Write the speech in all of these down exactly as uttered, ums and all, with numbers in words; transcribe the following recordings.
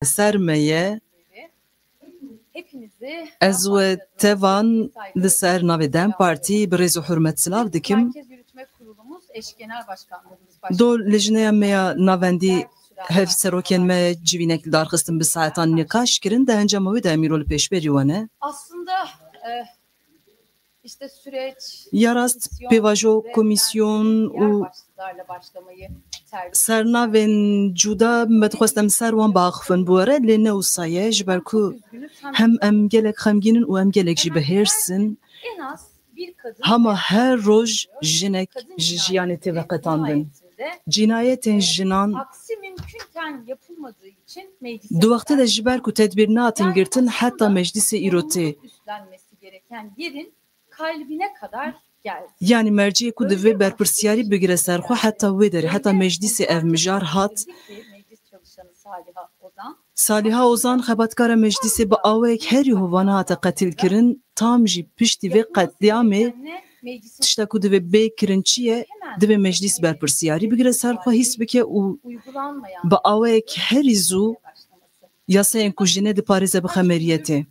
ser me ye. Ez we tevan li ser navê DEM Partî bi rêz û hurmet silav dikim. Do li jineya me ya navendî hev serokên me civînek li dar xistin, bi saetan nîqaş kirin, di encama wê de em îro li pêşberî we ne. Aslında e, işte süreç, Ya rast, pêvajo, komîsyon û sernavên cuda me dixwest em ser wan biaxifin bi we re, lê ne wisa ye, ji ber ku hem em gelek xemgîn in û em gelek jî bi hêrs in. Hema her roj jinek ji jiyanê tê veqetandin. Cînayetên jinan di wextê de ji ber ku tedbîr nehatin girtin, heta meclîsê îro tê. Yanî merciyê ku divê berpirsiyarî bigire ser xwe, heta wê derê, heta meclîsê ev mijar hat. Saliha Ozan, xebatkara meclîsê, bi awayek herî hovane hate qetil kirin. Tam jî piştî vê qetlîamê tişta ku divê bê kirin çi ye? Divê meclîs berpirsiyarî bigire ser xwe, hîs bike û bi awayek herî zû yasayên ku jine diparêze bixe meriyetê.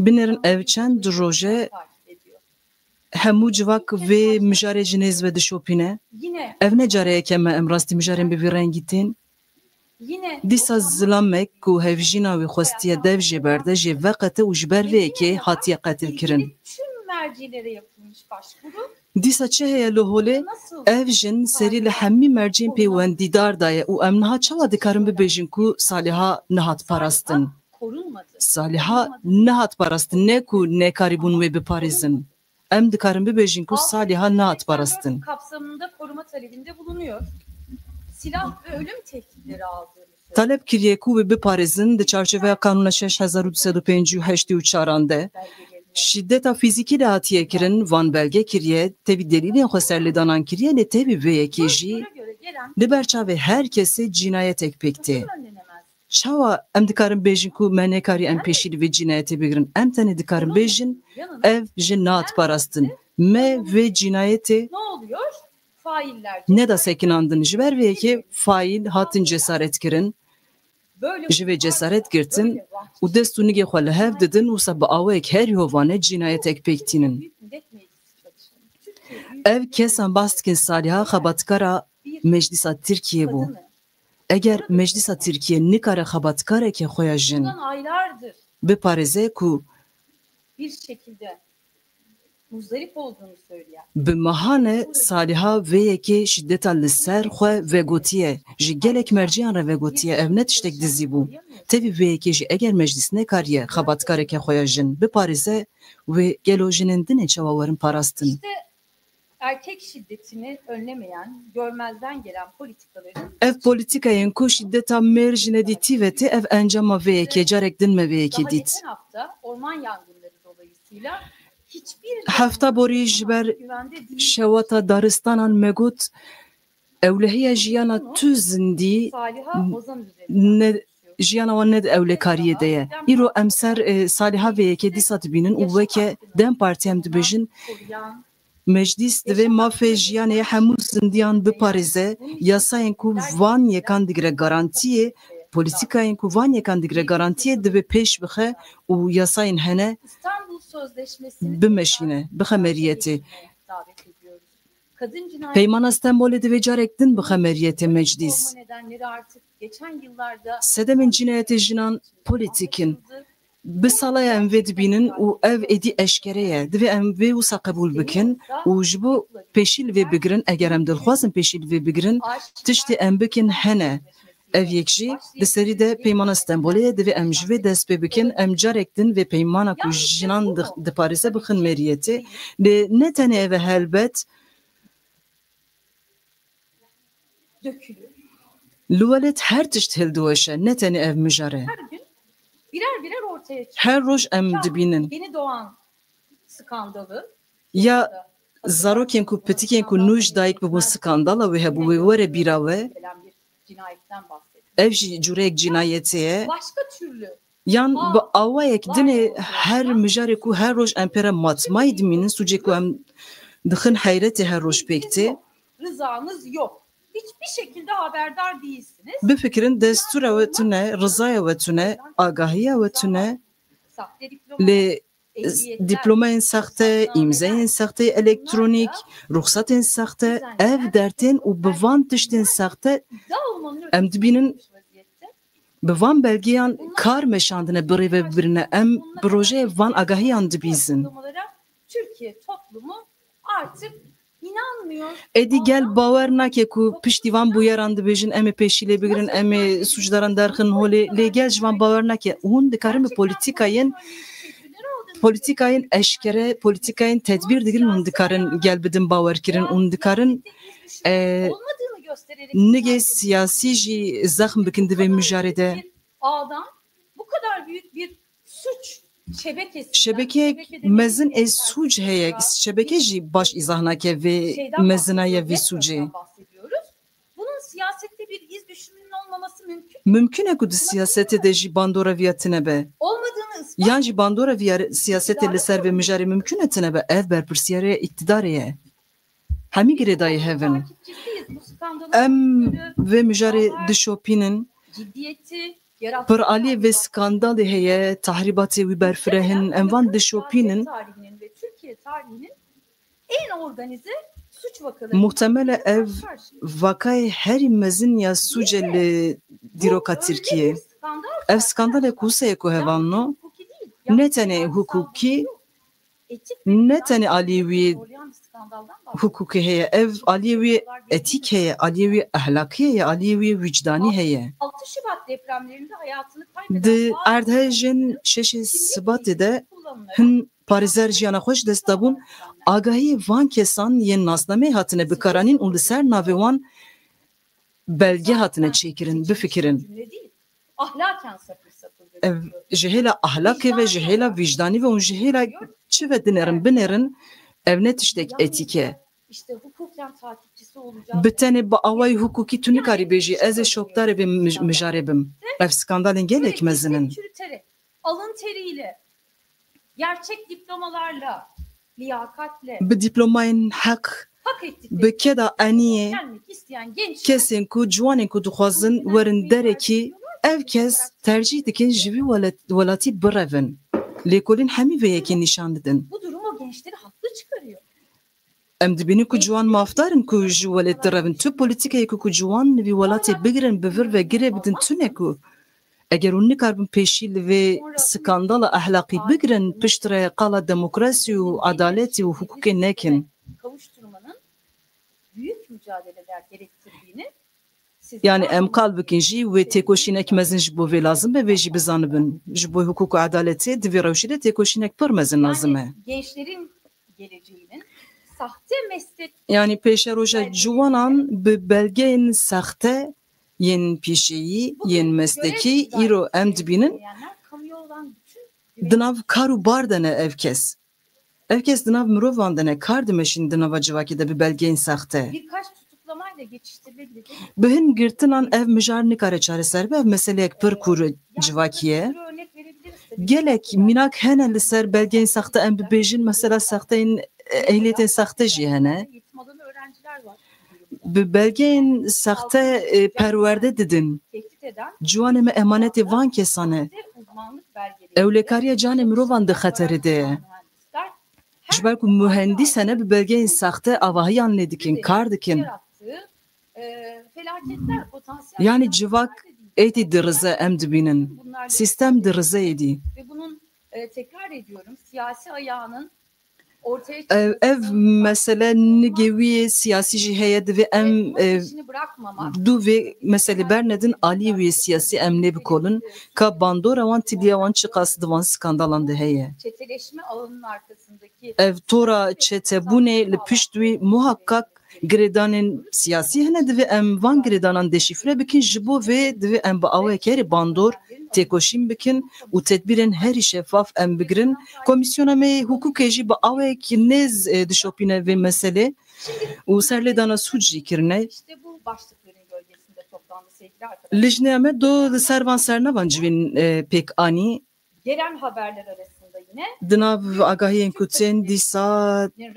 Binêrin ev çend roj e hemû civak vê mijarê ji nêz ve dişopîne. Ev ne careke yek e me em rastî mijarên bi vî rengî tên. Dîsa zilamek ku hevjîna wî xwestiye dev jê berde, jê veqete û ji ber vê yekê hatiye qetilkirin. Dîsa çi heye li holê? Ev jin serî li hemî mercên pêwendîdar daye û em niha çawa dikarin bibêjin ku Saliha nehat parastin? Saliha nehat parastin, ne ku nekarîbûn wê biparêzin. Em dikarin bibêjin ku Saliha nehat parastin. Kapsamında koruma talebinde bulunuyor. Silah ve ölüm tehditleri aldığını söyledi. Talep kiriye ku wê biparêzin di çarçoveya Kanûna şeş hezar û du sed û pêncî û heştê û çaran de. Şîdeta fîzîkî lê hatiye kirin, van belge kiriye, tevî delîlên xwe serlêdanan kiriye, lê tevî vê yekê jî li ber çavê her kesê cînayetek pêk tê. Çawa em dikarin bêjin ku me nekarî em pêşî li vê cînayetê bigirin? Em tenê dikarin bêjin, ev jin nehat parastin. Me vê cînayetê neda sekinandin. Ji ber vê yekê faîl hatin cesaret kirin. Ji vê cesaret girtin û dest û nigê xwe li hev didin, wisa bi awayek herî hovane cînayetek pêk tînin. Ev kesan behs dikin, Saliha xebatkara Meclîsa Tirkiyê bû. Eger Meclîsa Tirkiyê nikare xebatkareke xwe ya jin biparêze ku bi mehan e Saliha vê yekê şîdeta li ser xwe vegotiye, ji gelek merciyan re vegotiye, ev ne tiştek dizî bû. Tevî vê yekê jî eger Meclîs nekariye xebatkareke xwe ya jin biparêze, wê gelo jinên din ê çawa werin parastin? İşte erkek şiddetini önlemeyen, görmezden gelen politikaların Ev polîtîkayên ku şîdeta mêr ji nedîtî ve tê, ev encama vê yekê, carek din me vê yekê dît. Geçen hafta orman yangınları dolayısıyla hiçbir Hefta borî ji ber şewata daristanan me got, ewlehiya jiyana tu zindî Saliha Ozan üzerinden ne, jiyana wan ne di ewlekariyê de ye. Îro em ser, e, Saliha vê yekê dîsa dibînin û weke DEM Partî em dibêjin, Meclîs divê mafê jiyanê hemû zindiyan biparêze, yasayên ku van yekan digire garantiyê, polîtîkayên ku van yekan digire garantiyê divê pêş bixe û yasayên hene bimeşîne, bixe meriyetê. Peymana Stenbolê divê carek din bixe meriyetê Meclîs. Sedemên cînayetê jinan polîtîk in. Bi sala ye em vê dibînin û ev êdî eşkere ye. Divê em vê wisa qebûl bikin û ji bo pêşî li vê bigirin, eger em dilxwazin pêşî li vê bigirin, tiştê em bikin hene. Ev yek jî di serî de Peymana Stenbolê ye, divê em ji vê dest pê bikin, em carek din vê peymana ku jinan di-, diparêze bixin meriyetê. Lê ne tenê ev e helbet, Li welêt her tişt hildiweşe, ne tenê ev mijar e. Her roj em dibînin. Ya zarokên ku, pitikên ku nû ji dayik bibûn skandala wê hebû, wê were bîra we. Ev jî cûreyek cînayetê ye. Yan bi awayek dinê her mijarê ku her roj em pê re matmayî dimînin, sûcê ku em dixin heyretê her roj pêk tê. Rızanız yok. Hiçbir şekilde haberdar değilsiniz. Bifikirin, destûra we tune, rizaya we tune, agahiya we tune, lê diplomayên saxte, îmzeyên saxte, elektronîk, ruxsatên saxte, ev dertên û bi van tiştên saxte em dibînin, bi van belgeyan kar meşandine birêve bibirine. Em projeya van agahiyan dibîzin. Türkiye toplumu artık inanmıyor. Êdî gel bawer nake ku piştî van bûyeran dibêjin, em ê pêşî lê bigirin, em ê sûcdaran derxin holê, lê gel ji van bawer nake. Hûn dikarin bi polîtîkayên, polîtîkayên eşkere, polîtîkayên tedbîr digirin, hûn dikarin gel bidin bawerkirin, hûn dikarin, e, nigê siyasî jî zexm bikin di vê mijarê de. Ağdan bu kadar büyük bir suç şebekesi, şebekeyek mezin ê sûc heye, şebeke jî baş îzah nake vê mezinaya vê sûcê. Bunun siyasette bir iz düşümünün olmaması mümkün. Mümkün e ku di siyasetê de jî bandora viya tine be. Olmadığını ispat. Yan jî bandora viya siyasetê li ser vê mijarê mümkün e tine be. Ev berpirsiyarê îktidarê ye. Hemî girêdayî hev in. Em vê mijarê dişopînin. Pir aliyê vê skandalê heye, tahrîbatê wî berfireh in. Em van dişopînin. Muhtemel e ev vakayê herî mezin ya sûc e li dîroka Tirkiyê. Ev skandalê ku wisa ye ku hevalno, ne tenê hukukî, ne tenê aliyê wî hukukê heye, ev aliyê wî etîk heye, aliyê wî ehlakî heye, aliyê wî wicdanî heye. Di erdhejên şeşê Sibatê de hin parêzer jiyana xwe ji dest dabûn, agahiyê van kesan yên nasnameyê hatine bikaranîn û li ser navê wan belge hatine çêkirin, bifikirin. Ahlaken sapır sapır gözüküyor. Ev ji hêla ahlakê ve, ji hêla vicdanî ve û ji hêla çi ve dinêrin, binêrin, ev ne tiştek etîk e. İşte hukuken takipçisi olacak. Bi tenê bi awayî hukukî tu nikarî bêjî, ez ê şopdarê vê mij-, mijarê bim. Ev skandalên gelek mezin in. Çürüterek, alın teriyle, gerçek diplomalarla, liyakatle, bi dîplomayên heq, hak ettikleri bi keda eniyê, gelmek isteyen gençler kesên ku, ciwanên ku dixwazin werin derekî, ev kes tercîh dikin ji vî welet-, welatî birevin. Lêkolîn hemî vê yekê nîşan didin. Bu durum o gençleri haklı çıkarıyor. Em dibînin ku ciwan mafdar in ku ji welêt direvin. Tu polîtîkeyê ku, ku ciwan li vî welatê bigirin, bi vir ve girê bidin, tune ku. Eger hûn nikaribin pêşî li vê skandala ehlaqî bigirin, piştre qala demokrasî û edaletê û hukukê nekin. Kavuşturmanın büyük mücadeleler gerektirdiğini siz Yani em qal bikin jî wê têkoşînek mezin ji bo vê lazim be, vê jî bizanibin. Ji bo hukuk û edaletê di vê rewşê de têkoşînek pir mezin lazim e. Yani gençlerin geleceğinin sahte meslek Yani pêşeroja ciwanan bi belgeyên saxte yên pêşeyî, yên meslekî, îro em dibînin, di nav kar û bar de ne ev kes. Ev kes di nav mirovan de ne, kar dimeşîn di nava civakê de bi belgeyên saxte. Birkaç tutuklamayla geçiştirilebilecek. Bi hin girtinan ev mijar nikare çareser be, ev meseleyek pir kûr civakî ye. Gelek mînak hene li ser belgeyên saxte, em bibêjin mesela saxteyên, e, ehliyetên saxte jî hene. Bi belgeyên saxte, e, perwerde didin. Ciwanê me emanetê van kesan e. Ewlekariya canê mirovan di xeterê de ye. Ji ber ku muhendîs hene, bi belgeyên saxte avahiyan lê dikin, kar dikin. Yani civak êdî dirize, em dibînin. Sîstem dirize êdî. Ev, ev mesele nigê wî yê siyasî jî heye, divê em, e, dû vê meselê bernedin, aliyê wî yê siyasî em lê bikolin, ka bandora wan, tiliya wan çiqas di van skandalan de heye. Ev tora çetebûnê li pişt wî muhakkak girêdanên siyasî hene, divê em van girêdanan deşîfre bikin, ji bo vê divê em bi awayekî herî bandor têkoşîn bikin û tedbîrên herî şefaf em bigirin. Komîsyona me yê hukukê jî bi awayekî nêz, e, dişopîne vê meselê û serlêdana sûc jî kirine. Lijneya me do li ser van sernavan civîn, e, pêk anî. Gelen haberler arasında yine Di nav agahiyên ku tên dîsa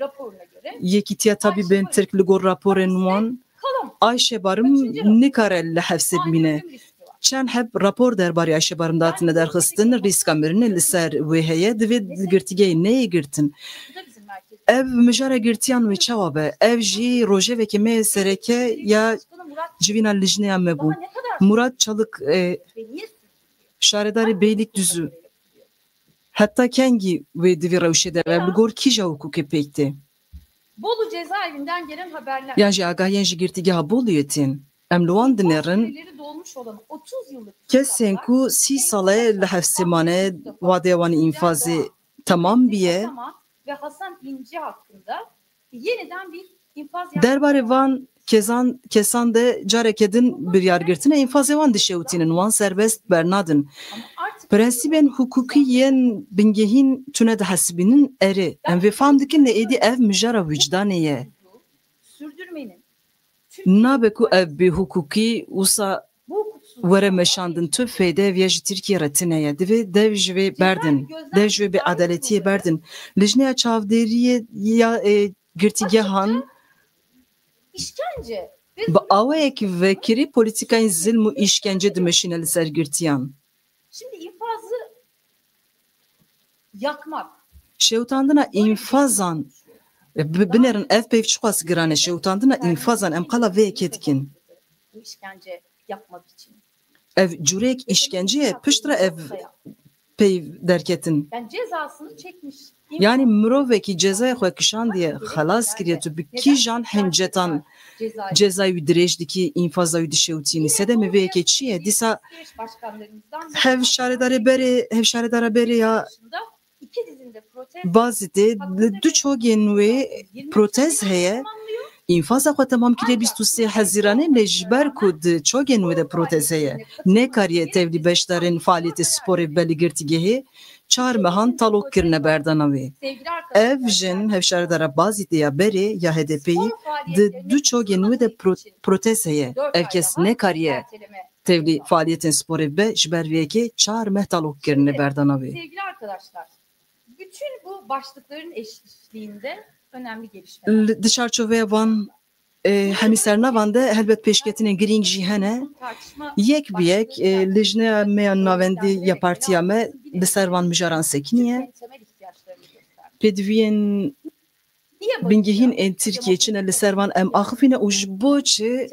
raporuna göre Yekîtiya Tabîbên Tirk li gor raporên wan, Ayşe Barim nikare li hefsê bimîne. Çend heb rapor derbarê Ayşe Barim datine derxistin, rîska mirinê li ser wê heye, divê girtîgehê neyê girtin. Ev mijara girtiyan wê çawa be? Ev jî rojeveke me sereke ya civîna lijneya me bû. Murat Çalık, e, şaredarê Beylikdüzü. Heta kengî wê di vî rewşê de be? Li gor kîja hukukê pêk tê? Bolu cezaevinden gelen haberler. Yan jî agahiyên ji girtîgeha Boluyê tên. Em li wan dinêrin. Süreleri dolmuş olan otuz yıllık kesên ku sî sal e li hefsê mane, wadeya wan ê înfazê temam biye. Ve Hasan İnce hakkında yeniden bir infaz Derbarê van kezan, kesan de careke din biryar girtine, înfazê wan dişewitînin, wan serbest bernadin. Ama artık Prensîbên hukukî yên bingehîn tune dihesibînin, erê. Em vê fam dikin, lê êdî ev mijara wicdanê ye. Sürdürmenin Nabe ku ev bêhukukî wisa were meşandin, tu fêde ev ya ji Tirkiye re tine ye. Divê dev ji vê berdin. Dev ji vê bêedaletiyê berdin. Lijneya çavdêriyê ya, e, girtîgehan işkence ve bi awayek vekirî polîtîkayên zilm û îşkence dimeşîne li ser girtiyan. Şimdi infazı yakmak. Şewitandina înfazan, e, bi-, binêrin ev peyv çiqas giran e. Şewitandina înfazan, em qala vê yekê dikin. Bu işkence yapmak için. Ev cûreyek îşkence ye, piştre ev peyv derketin. Yani cezasını çekmiş. Yanî mirovekî cezayê xwe kişandiye, xelas kiriye, tu bi kîjan hencetan cezayê wî dirêj dikî, înfaza wî dişewitînî? Sedemê vê yekê çi ye? Dîsa hev şaredarê berê, hev şaredara berê ya Bazîdê li du çogên wê protez heye. Înfaza xwe temam kiriye bîst û sê Hezîranê, lê ji ber ku di çogên wê de protez heye, nekariye tevlî beşdarên faaliyetê sporê bibe li girtîgehê, çar mehan talok kirine berdana wê. Ev jin, hevşaredara Bazîdê ya berê ya H D P'yî, di du çogên wê de pro-, protez heye. Ev kes nekariye tevlî faaliyetên sporê bibe, ji ber vê yekê çar meh talok kirine berdana wê. Sevgili arkadaşlar, bütün bu başlıkların eşliğinde önemli gelişmeler. Li, di çarçoveya van, e, hemî sernavan de helbet pêşketinên girîng jî hene. Yek bi yek, e, lijneya me ya navendî ya partiya me li ser van mijaran sekiniye. Pêdiviyên bingehîn ên Tirkiyê çi ne, li ser van em axifîne û ji bo çi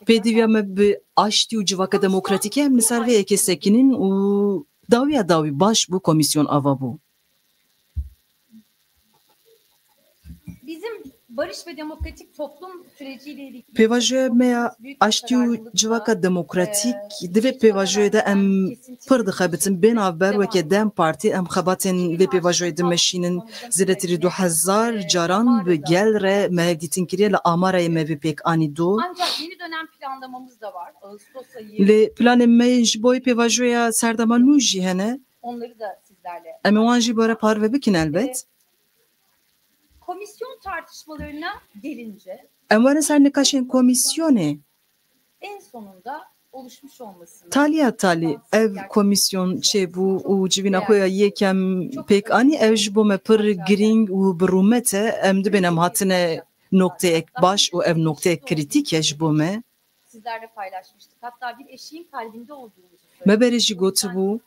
pêdiviya me bi aştî û civaka demokratîk e, em li ser vê yekê sekinin û dawiya dawî baş bû, komîsyon ava bû. Bizim barış ve demokratik toplum süreciyle ilgili Pêvajoya me ya aştî û civaka demokratîk, di vê pêvajoyê de em pir dixebitin. Bê navber weke DEM Partî em xebatên vê pêvajoyê dimeşînin. Zêdetirî du hezar caran bi gel re me hevdîtin kiriye, li amarayê me vê pêk anî do. Ancak yeni dönem planlamamız da var. Ağustos ayı. Lê planên me yên ji bo wê pêvajoya serdema nû jî hene. Onları da sizlerle Em ê wan jî bi we re parve bikin elbet. Komisyon tartışmalarına gelince Em werin ser nikaşên komîsyonê. En sonunda oluşmuş olmasını Taliya talî ev komîsyon çêbû û civîna xwe ya yekem pêk anî. Ev ji bo me pir girîng û bi rûmet e. Em dibên em hatine nokteyek baş û ev nokteyek krîtîk e ji bo me. Sizlerle paylaşmıştık. Hatta bir eşiğin kalbinde olduğumuzu Me berê jî gotibû,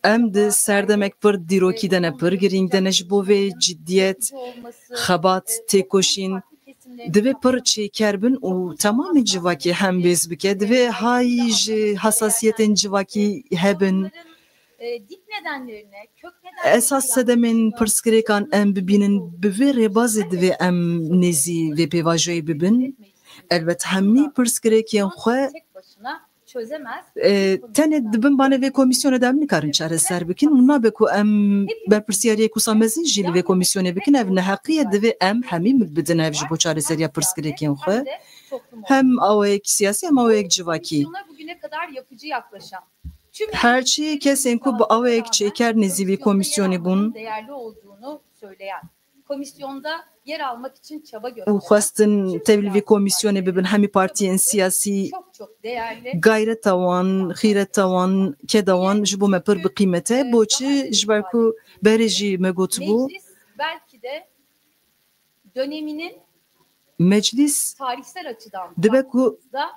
em di serdemek pir dîrokî de ne, pir girîng de ne, ji bo vê ciddiyet, xebat, têkoşîn divê pir çêker bin û temamê civakê hembêz bike. Divê hay ji hesasiyetên civakî hebin. Esas sedemên pirsgirêkan em bibînin, bi vê rêbazê divê em nêzî vê pêvajoyê bibin. Elbet hemî pirsgirêkên xwe, e, tenê di bin banê vê komîsyonê de em nikarin çareser bikin û nabe ku em berpirsiyariyek wisa mezin jî li vê komîsyonê bikin. Ev neheqî ye, divê em hemî mil bidin hev ji bo çareseriya pirsgirêkên xwe. Hem awayek siyasî hem awayek civakî. Her çi kesên ku bi awayek çêker nêzî vî komîsyonê bûn û xwestin tevlî vî komîsyonê bibin, hemî partiyên siyasî gayreta wan, xîreta wan, keda wan ji bo me pir bi qîmet e. Boçi? Ji ber ku berê jî me gotibû, Meclis tarihsel açıdan dibe ku baktığımızda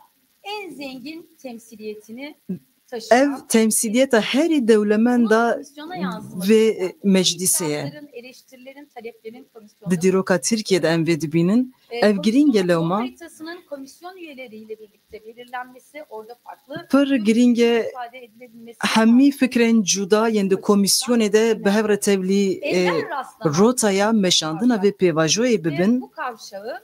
en zengin temsiliyetini ev taşıyan temsiliyeta herî dewlemenda komisyona yansıması vê e, meclisê ye. İtirazların, eleştirilerin, taleplerin komisyonda Di dîroka Tirkiyê de em vê dibînin. E, Ev girîng e komisyonun yol lewma. haritasının komisyon üyeleriyle birlikte belirlenmesi orada farklı Pir girîng e ifade edilebilmesi hemî fikrên cuda yên di komîsyonê de bi hev re tevlî e, ellen rastlanan rotaya meşandina vê pêvajoyê bibin. Bu kavşağı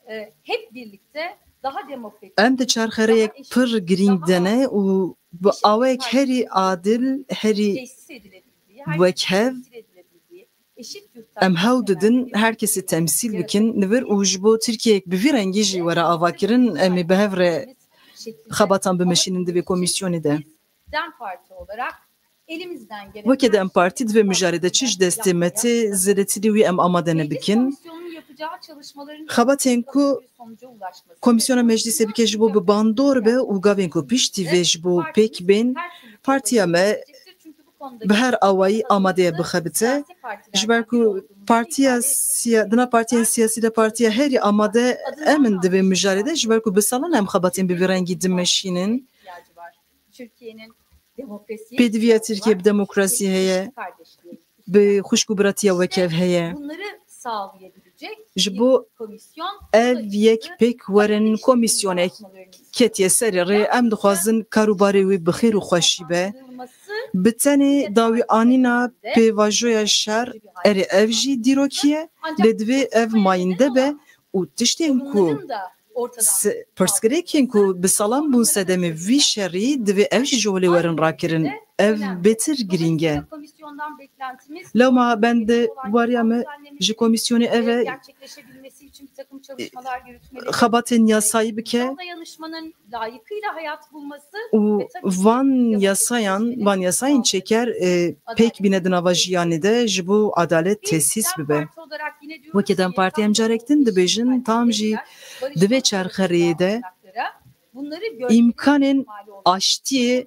e, hep birlikte daha demokratik, Em di çarxerêyek pir girîng de ne û bi awayek herî adil, herî tesis edilebildiği, her wek hev temsil edilebildiği, eşit yurttaşlık em hew didin her kesî temsîl bikin li vir û ji bo Tirkiyeyek bi vî rengî jî were avakirin, em ê bi hev re xebatan bimeşînin di vê komîsyonê de. DEM Parti olarak elimizden gelen Weke DEM Partî di vê mijarê de çi ji destê me tê, zêdetirî wî em amade ne bikin. Komisyonun yapacağı çalışmaların Xebatên ku sonuca ulaşması Komîsyona Meclîsê bike ji bo bi bandor be û gavên ku piştî vê ji bo pêk bên, partiya me bi her awayî amade ye bixebite. Ji ber ku partiya siya-, di nav partiyên siyasî de partiya herî amade em in di vê mijarê de, ji ber ku bi salan em xebatên bi vî rengî dimeşînin. Türkiye'nin demokrasiye Pêdiviya Tirkiye bi demokrasî heye, bi xwişk û biratiya wekhev heye. Bunları sağlayabilecek Ji bo komisyon ev yek pêk werin, komîsyonek ketiye serê rê, em dixwazin kar û barê wî bi xêr û xweşî be. Bi tenê dawî anîna pêvajoya şer, erê ev jî dîrokî ye, lê divê ev mayînde be û tiştên ku se-, pirsgirêkên ku bi salan bûn sedemê vî şerî, divê ev jî ji holê werin rakirin. Ev bêtir girîng e. Lewma ben di wariya me ji komîsyonê ev e, xebatên yasayî bike û van yasayan, van yasayên çêker, e, pêk bîne di nava jiyanê de ji bo adalet tesîs bibe. Weke DEM Partî em carek din dibêjin, tam jî di vê çarxerêyê de îmkanên aştiyê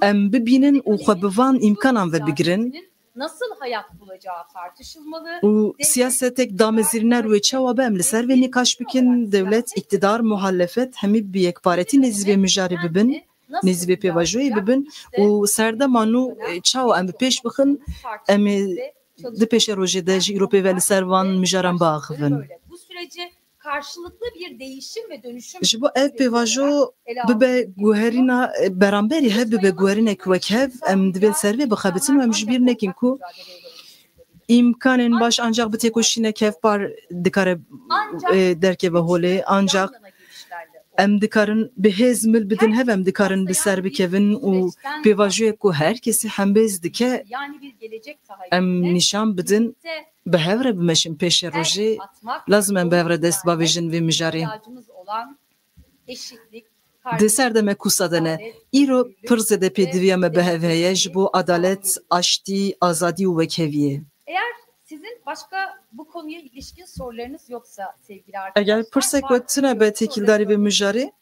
em bibînin û xwe bi van îmkanan ve bigirin. Nasıl hayat bulacağı tartışılmalı. Û siyasetek damezrîner wê çawa be, em li ser vê nîqaş bikin. Dewlet, îktidar, muhalefet hemî bi yekparetî nêzî vê mijarê bibin, nêzî vê pêvajoyê bibin û serdema nû, e, çawa em bi pêş bixin, em ê di pêşerojê de ji îro pê ve li ser van mijaran biaxivin. Bu süreci karşılıklı bir değişim ve dönüşüm Ji bo ev pêvajo bibe guherîna, e, beramberî hev bibe guherînek wek hev, em divê li ser vê bixebitin û em ji bîr nekin ku îmkanên baş ancak bi têkoşînek hevpar dikare, e, derkeve holê, ancak em dikarin bi hêz mil bidin hev, em dikarin bi ser bikevin û pêvajoyek ku her kesî hembêz dike, em nîşan bidin, bi hev re bimeşin pêşerojê, lazim em bi hev re dest bavêjin vê mijarê. Di serdeme kusa de ne, îro pir zêde pêdiviya me bi hev heye ji bo adalet, aştî, azadî û wekheviyê. Eğer sizin başka bu konuya ilişkin sorularınız yoksa sevgili arkadaşlar, Eger pirsek we tune be têkildarî vê mijarê,